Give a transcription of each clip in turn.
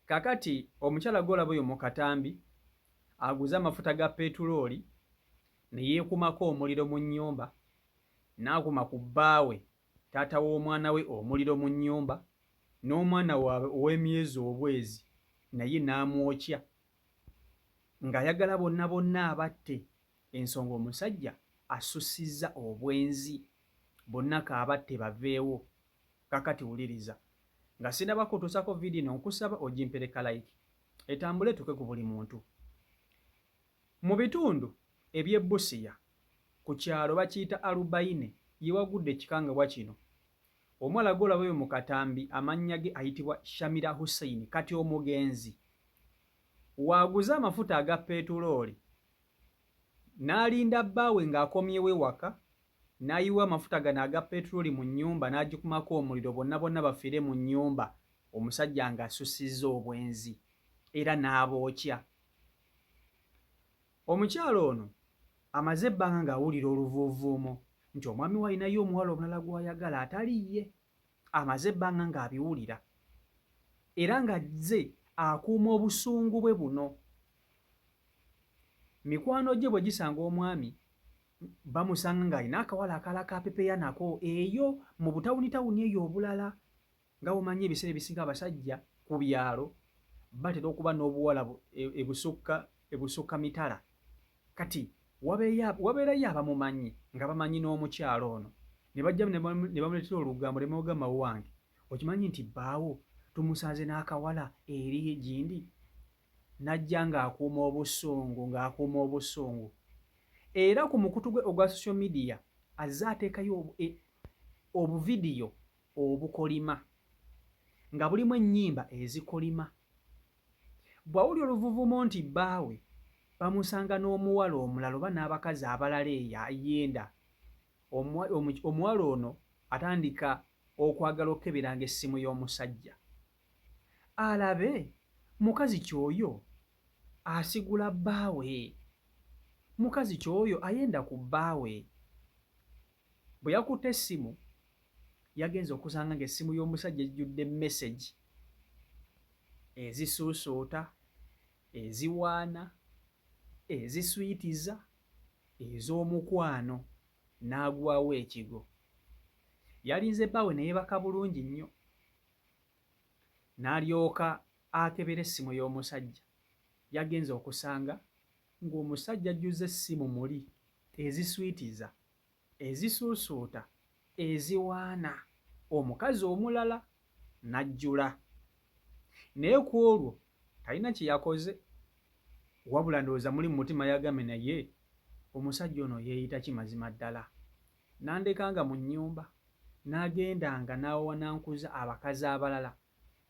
Kakati omukyala gw'olaba oyo mu katambi aguze amafuta ga peetulooli ne yeekumako omuliro mu nnyumba, n'akuma ku bbaawe taata w'omwana we omuliro mu nnyumba, n'omwana waabwe ow'emyezi obwezi naye n'amwokya ng'ayagala bonna bonna abatte. Ensonga omusajja asussizza obwenzi bonna k'abatte baveewo. Kakati wuliriza. Nga sinaba kutuusako video eno nkusaba ogimpere ka like etambule etuuke ku buli muntu. Mu bitundu eby'e Busia ku kyalo bakiyita Alubaine ye wagudde ekikangabwa kino. Omuwala gw'olaba oyo mu katambi amannya ge ayitibwa Shamira Hussein kati omugenzi w'aguze amafuta aga peetulooli n'alinda bbaawe ng'akomyewo ewaka n'ayiwa amafuta gano aga peetulooli mu nnyumba n'agikumako omuliro bonna bonna bafiire mu nnyumba omusajja ng'asusizza obwenzi era n'abookya. Omukyala ono amaze ebbanga ng'awulira oluvuuvuumo nti omwami we alinayo omuwala omulala gw'ayagala atali ye. Amaze ebbanga ng'abiwulira era ng'azze akuuma obusungu bwe buno. Mikwano gye bwe gisanga omwami bamusanga ng'alina akawala akalala k'apepeya nako eyo mu butawunitawuni eyo obulala. Nga bw'omanyi ebiseera ebisinga abasajja ku byalo batera okuba n'obuwala ebusukka ebusukka mitala. Kati wabeerayo abamumanyi nga bamanyi n'omukyala ono ne bajja ne bamuleetera olugambo ne bamugamba owange okimanyi nti bbaawo tumusanze n'akawala eri gindi? N'ajja ng'akuuma obusungu ng'akuuma obusungu. Era ku mukutu gwe ogwa social media azze ateekayo obuvidiyo obukolima nga bulimu ennyimba ezikolima. Bw'awulira oluvuvumo nti bbaawe bamusanga n'omuwala omulala oba n'abakazi abalala eyo ayenda, omuwala ono atandika okwagala okukeberanga essimu y'omusajja alabe mukazi ki oyo asigula bbaawe, mukazi ki oyo ayenda ku bbaawe. Bwe yakutte essimu, yagenze okusanga ng'essimu y'omusajja ejjudde mesegi ezisuusuuta, eziwaana, eziswitiza, ez'omukwano n'agwawo ekigwo. Yalinze bbaawe ne yeebaka bulungi nnyo n'alyoka akebera essimu y'omusajja. Yagenze okusanga ng'omusajja ajjuzza essimu muli eziswitiza, ezisuusuuta, eziwaana omukazi omulala n'ajjula. Naye ku olwo talina kye yakoze wabula ndowooza muli mu mutima yagambye naye omusajja ono yeeyita ki mazima ddala? N'andekanga mu nnyumba n'agendanga n'awawanankuza abakazi abalala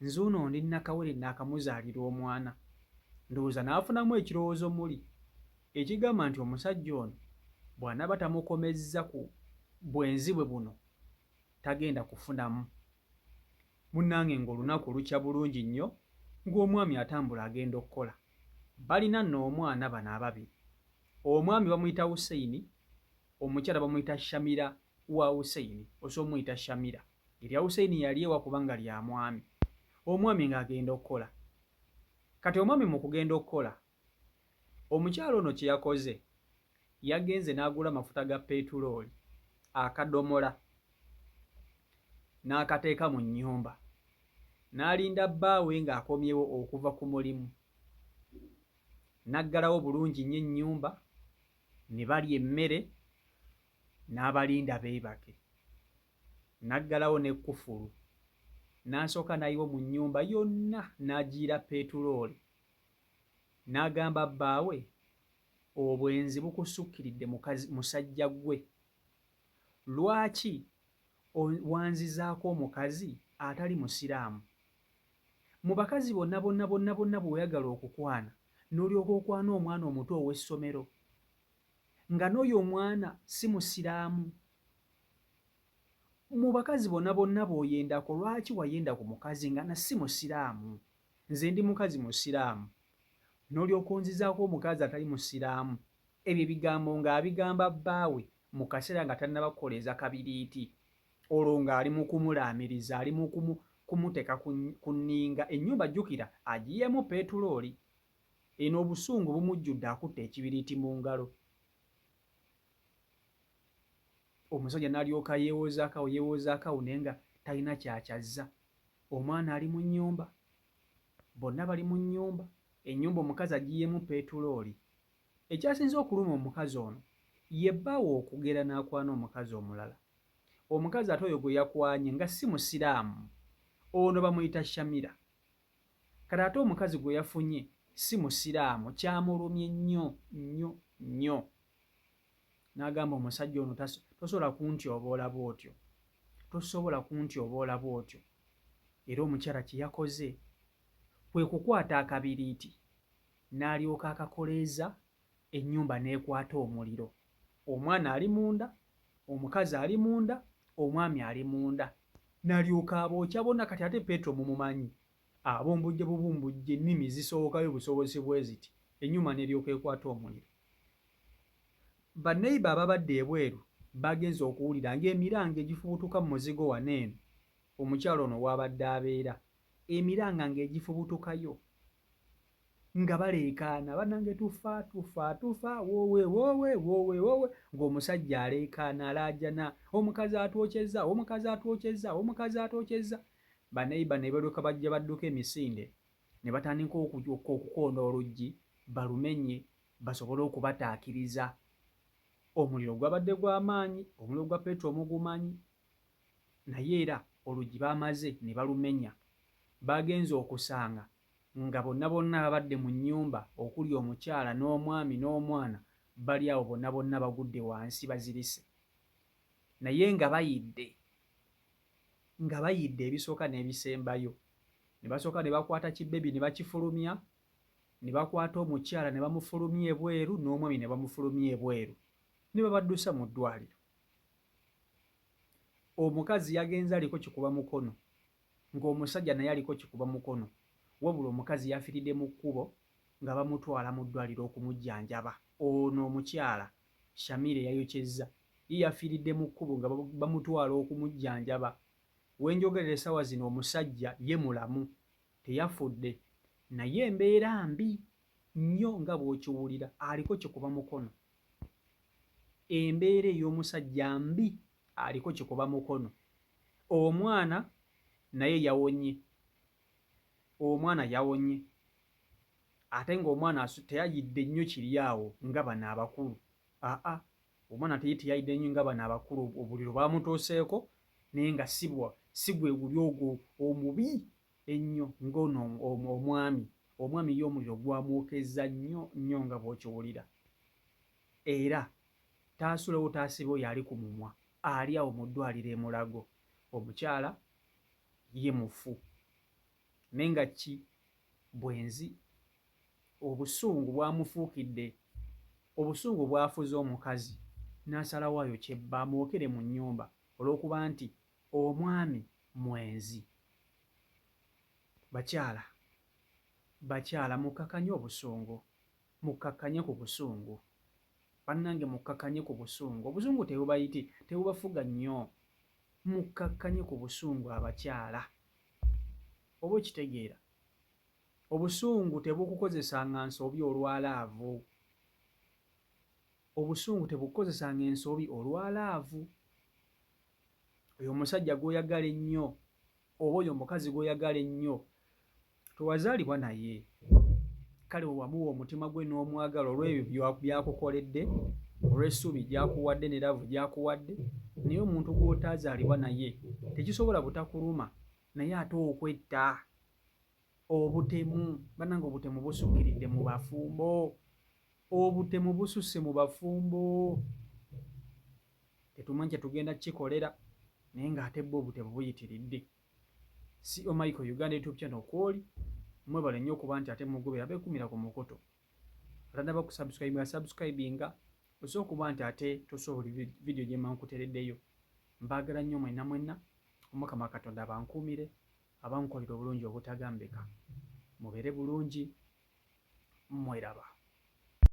Nzuuno ndi nnakawere nnaakamuzaalira omwana. Ndowooza n'afunamu ekirowoozo muli ekigamba nti omusajja ono bw'anaaba tamukomezza ku bwenzi bwe buno tagenda kufunamu. Munnange ng'olunaku lukya bulungi nnyo ng'omwami atambula agenda okukola. Balina nno omwana bano ababiri. Omwami bamuyita Hussein, omukyala bamuyita Shamira wa Hussein, osobola omuyita Shamira. Erya Hussein yalyewa kubanga lya mwami. Omwami ng'agenda okukola. Kati omwami mu kugenda okukola, omukyala ono kye yakoze, yagenze n'agula amafuta ga peetulooli akadomola n'akateeka mu nnyumba n'alinda bbaawe ng'akomyewo okuva ku mulimu n'aggalawo bulungi nnyo ennyumba ne balya emmere n'abalinda beebake. N'aggalawo ne kkufulu, n'asooka n'ayiwa mu nnyumba yonna n'agiyiira peetulooli. N'agamba bbaawe, Obwenzi bukusukkiridde mukazi, musajja ggwe. Lwaki wanzizaako omukazi atali Musiraamu? Mu bakazi bonna bonna bonna bonna be wayagala okukwana, n'olyoka okwana omwana omuto ow'essomero, nga n'oyo omwana si Musiraamu? Mu bakazi bona bonna b'oyendako lwaki wayenda ku mukazi nga na si musiraamu? Nze ndi mukazi musiraamu n'olyoka onzizaako omukazi atali musiraamu? Ebyo ebigambo ng'abigamba bbaawe mu kaseera nga tannaba kukoleeza kabiriiti olwo ng'ali mu kumulaamiriza ali mu kumuteeka ku nninga. Ennyumba jjukira agiyeemu peetulooli. Eno obusungu bumujjudde akutte ekibiriiti mu ngalo. Omusajja n'alyoka yeewozaako awo yeewozaako awo naye nga talina ky'akyazza. Omwana ali mu nnyumba, bonna bali mu nnyumba, ennyumba omukazi agiyeemu peetulooli. Ekyasinze okuluma omukazi ono ye bbaawe okugera n'akwana omukazi omulala. Omukazi ate oyo gwe yakwanye nga si Musiraamu. Ono bamuyita Shamira. Kati ate omukazi gwe yafunye si Musiraamu kyamulumye nnyo nnyo nnyo. N'agamba omusajja ono tosobola kuntyoboola bw'otyo. Tosobola kuntyoboola bw'otyo. Era omukyala kye yakoze kwe kukwata akabiriiti n'alyoka akakoleeza ennyumba n'ekwata omuliro. Omwana ali munda, omukazi ali munda, omwami ali munda. N'alyoka abookya bonna kati ate Petro mumumanyi abumbujja bubumbujja ennimi zisowokayo busowozi bwe ziti ennyumba n'eryoka ekwata omuliro. Banneyiba ababadde ebweru baagenze okuwulira ng'emiranga egifubutuka mu muzigo wano eno omukyala ono w'abadde abeera, emiranga ng'egifubutukayo nga baleekaana banange tufa tufa tufa woowe woowe woowe woowe ng'omusajja aleekaana alaajana omukazi atwokyezza omukazi atwokyezza omukazi atwokyezza baneyiba ne balyoka bajja badduka emisinde ne batandika okukoona oluggi balumenye basobole okubataakiriza omuliro gwabadde gwa maanyi omuliro gwa petro omugumanyi naye era oluggi baamaze ne balumenya baagenze okusanga nga bonna bonna ababadde mu nnyumba okuli omukyala n'omwami n'omwana bali awo bonna bonna bagudde wansi bazirise naye nga bayidde nga bayidde ebisooka n'ebisembayo ne basooka ne bakwata kibebi ne bakifulumya ne bakwata omukyala ne bamufulumya ebweru n'omwami ne bamufulumya ebweru ne babaddusa mu ddwaliro. Omukazi yagenze aliko kikuba mukono ng'omusajja naye aliko kikuba mukono wabula omukazi yafiiridde mu kkubo nga bamutwala mu ddwaliro okumujjanjaba. Ono omukyala Shamir eyayokyezza ye yafiiridde mu kkubo nga bamutwala okumujjanjaba. We njogerera essaawa zino omusajja ye mulamu teyafudde naye embeera mbi nnyo nga bw'okiwulira aliko kikuba mukono. Embeera ey'omusajja mbi aliko kikuba mukono. Omwana naye yawonye. Omwana yawonye ate ng'omwana teyayidde nnyo kiri awo nga bano abakulu. Aa omwana teye teyayidde nnyo nga bano abakulu obuliro bwamutuuseeko naye nga si gwe guli ogwo omubi ennyo ng'ono omwami. Omwami ye omuliro gwamwokezza nnyo nnyo nga bw'okiwulira. Era taasulewo taasibewo y'ali ku mumwa ali awo mu ddwaliro e Mulago. Omukyala ye mufu. Naye nga ki bwenzi obusungu bwamufuukidde obusungu bwafuze omukazi n'asalawo ayokye bba amwokere mu nnyumba olw'okuba nti omwami mwenzi. Bakyala bakyala mukkakanye obusungu mukkakkanye ku busungu bannange mukkakkanye ku busungu obusungu tebubayiti tebubafuga nnyo mukkakkanye ku busungu abakyala oba okitegeera obusungu tebukukozesanga nsobi olwa laavu obusungu tebukukozesanga ensobi olwa laavu oyo omusajja gw'oyagala ennyo oba oyo omukazi gw'oyagala ennyo tewazaalibwa naye kale wamuwa omutima gwe n'omwagala olw'ebyo by'akukoledde olw'essuubi gy'akuwadde ne laavu gy'akuwadde naye omuntu gw'otaazaalibwa naye tekisobola butakuluma naye ate okwetta obutemu banange obutemu busukkiridde mu bafumbo obutemu bususse mu bafumbo tetumanyi kyetugenda kikolera naye ng'ate bwo obutemu buyitiridde CO Michael Uganda YouTube channel kwoli mwebale nnyo okuba nti ate mugobera bekumira ku mukutu atanaba kusubscribe subscribinga osobola okuba nti ate tosobola video gye mankutereddeyo mbaagala nnyo mwenna mwenna omukama katonda abankuumire abankolera obulungi obutagambika mubeere bulungi mweraba.